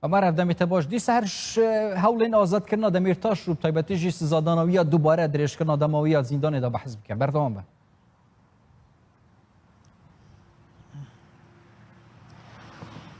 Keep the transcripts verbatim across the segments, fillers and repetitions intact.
Omer, ev demê te baş dîsa her ş-, hewlên azadkirina Demîrtaş û bi taybetî jî sizadana wî ya dubare dirêjkirina dema wî ya zîndanê de behs bikin. Berdewam be.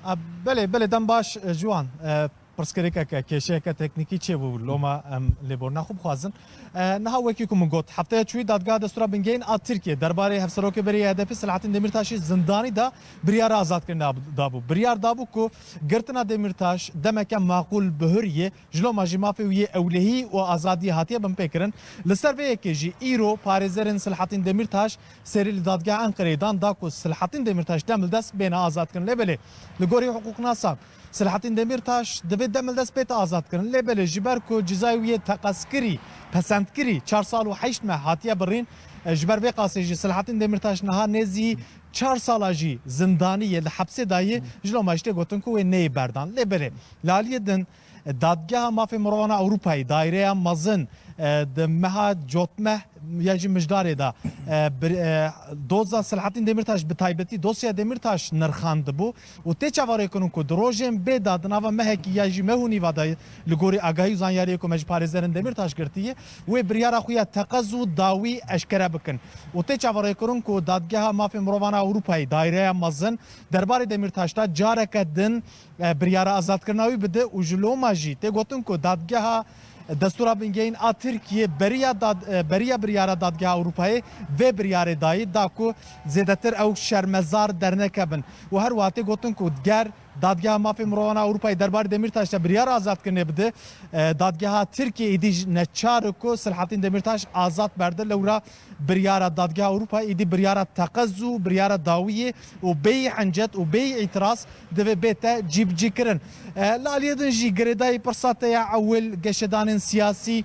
A, belê, belê, dem baş, e, Ciwan. E, pirsgirêkeke, kêşeyeke teknîkî çêbû, loma em lêborîna xwe bixwazin. E, niha wekî ku min got, hefteya çûyî Dadgeha Destûra Bingehîn a Tirkiyê derbarê Hevserokê berê yê H D P Selahattin Demîrtaşî zindanî de biryara azadkirina dabû. Biryar dabû ku girtina Demîrtaş demeke maqûl bihuriyê, ji loma jî mafê wî yê ewlehî û azadiyê hatiye binpêkirin. Li ser vê yekê jî îro parêzerên Selahattin Demîrtaş serî li Dadgeha Enqereyê dan da ku Selahattin Demîrtaş demildest bêne azadkirin. Lê belê, li gorî hiqûqnasan, Selahattin Demîrtaş divê demildest bête azadkirin. Lê belê, ji ber ku cizayê wî yê teqezkirî, pesendkirî, çar sal û heşt meh hatiye birîn, e, ji ber vê qasê jî Selahattin Demîrtaş niha nêzî çar sala jî zindanî ye, li hepsê dayî, ji loma jî tê gotin ku wê neyê berdan. Lê belê, li aliyê din, Dadgeha Mafê Mirovan a Ewropayê, daireya mezin, e, di meha cotmeh ya jî mijdarê de, e, bir, e, doza Selahattin Demîrtaş, bi taybetî dosya Demîrtaş nirxandibû û tê çaverêkirin ku di rojên bê de, di nava mehekî ya jî meh û nîva de, li gorî agahî û zanyariyê ku me ji parêzerên Demîrtaş girtiye, wê biryara xwe ya teqez û dawî eşkere bikin. Û tê çaverêkirin ku Dadgeha Mafê Mirovan a Ewropayê, daireya mezin, derbarê Demîrtaş de careke din e, biryara azadkirina wî bide û ji loma jî tê gotin ku Dadgeha Destûra Bingehîn a Tirkiyê beriya dad-, e, beriya biryara Dadgeha Ewropayê vê biryarê dayî, da ku zêdetir ew şermezar dernekevin. Û her wiha tê gotin ku ger Dadgeha Mafê Mirovan a Ewropayê derbarê Demîrtaş de biryara azadkirinê bide, e, Dadgeha Tirkiyê êdî jî neçar e ku Selahattin Demîrtaş azad berde, lewra biryara Dadgeha Ewropa êdî biryara teqez û biryara dawiyê û bêyî hencet û bêyî îtiraz divê bête cîbicîkirin. E, li aliyê din jî girêdayî pirsa te ya ewil geşedanên siyasî,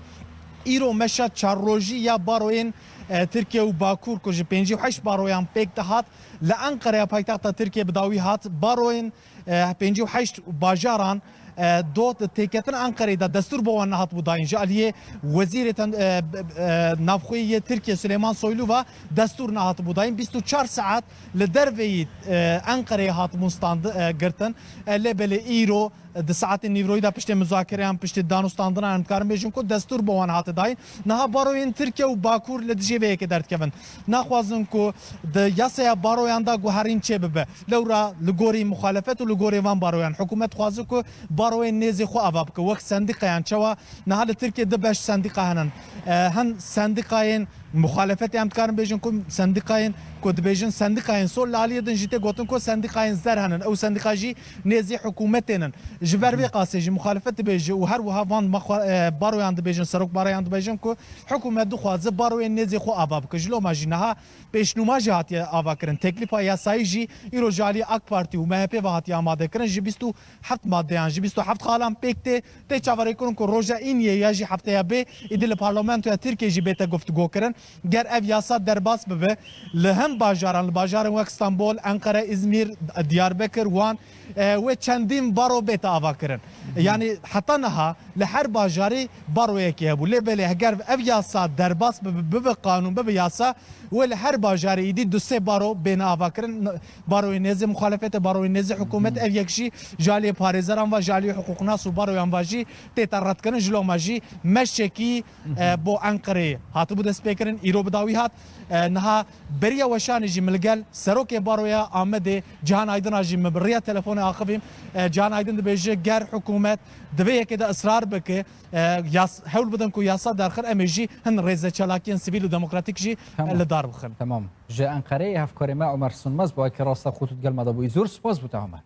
îro meşa çar rojî ya baroyên, e, Tirkiye û Bakur ku ji pêncî û heşt baroyan pêk dihat, li Enqereya paytexta Tirkiye bi dawî hat baroyên e, pêncî û heşt bajaran, e, do di têketina Enqereyê de destûr bo wan nehatibû dayîn. Ji aliyê wezîrê ten-, e, b-, e, navxweyî yê Tirkiye Silêman Soylu ve destûr nehatibû dayîn. Bîst û çar saet li derveyî, e, Enqereyê hatibûn stand, e, girtin. E, lê belê îro, e, di saetên nîvroyî de piştê muzakereyan, piştê danûstandinan em dikarin bêjin ku destûr bo wan hate dayîn. Niha baroyên Tirkiye û Bakur li dijî vê yekê derdikevin. Naxwazin ku di yasaya baroyan de guherîn çêbibe. Lewra li gorî muxalefet û li gorî van baroyan, hikûmet dixwaze ku baroyên nêzê xwe ava bike, wek sendîqayan. Çawa niha li Tirkiyê du beş sendîqa hene. E, hin sendîqayên muxalefetê em dikarin bêjin ku sendîqayên ku dibêjin sendîqayên sol, li aliyê din jî tê gotin ku sendîqayên zer hene. Ew sendîqa jî nêzî hikûmetê ne. Ji ber vê qasê jî muxalefet dibêje û her wiha van mexwa-, e, baroyan dibêjin, serok baroyan dibêjin ku hikûmet dixwaze baroyên nêzê xwe ava bike. Ji loma jî niha pêşnûma jî hatiye avakirin. Teklîfa yasayî jî îro ji alî AK Partî û MHP ve hatiye amadekirin. Ji bîst û heft maddeyan, ji bîst û heft xalan pêk tê. Tê çaverêkirin ku roja îniyê ya jî hefteya bê êdî li Parlamentoya Tirkiyê jî bête guftûgokirin. Ger ev yasa derbas bibe, li hin bajaran, li bajarên wek Stenbol, Enqere, Îzmîr, Diyarbekir, Wan, e, wê çendîn baro bête avakirin. Yanî heta niha li her bajarî baroyekê hebû. Lê belê heger ev yasa derbas bibe, bibe qanûn, bibe yasa, wê li her bajarê êdî du sê baro bêne avakirin. Baroyê nêzê muxalefetê, baroyê nêzê hikûmet, ev yek jî ji aliyê parêzeran ve, ji aliyê hiqûqnas û baroyan ve jî tête redkirin. Ji loma jî meşekî, e, bo Enqereyê hatibû destpêkirin, îro bi dawî hat. E, niha beriya weşanê jî min li gel serokê baroya Amedê Cihan Aydin a jî min bi riya telefonê axivîm. E, Cihan Aydin dibêje, ger hikûmet di vê yekê de israr bike, e, yas-, hewl bidin ku yasa derxin, em ê jî hin rêzeçalakiyên sivîl û demokratîk jî, e, Tamam. li dar bixin. Tamam. Ji Enqereyê hevkarê me Omer Sunmez bi wekî rasta xwe tu digel me de bûyî. Zor spas bo te, Omer.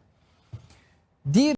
Dîr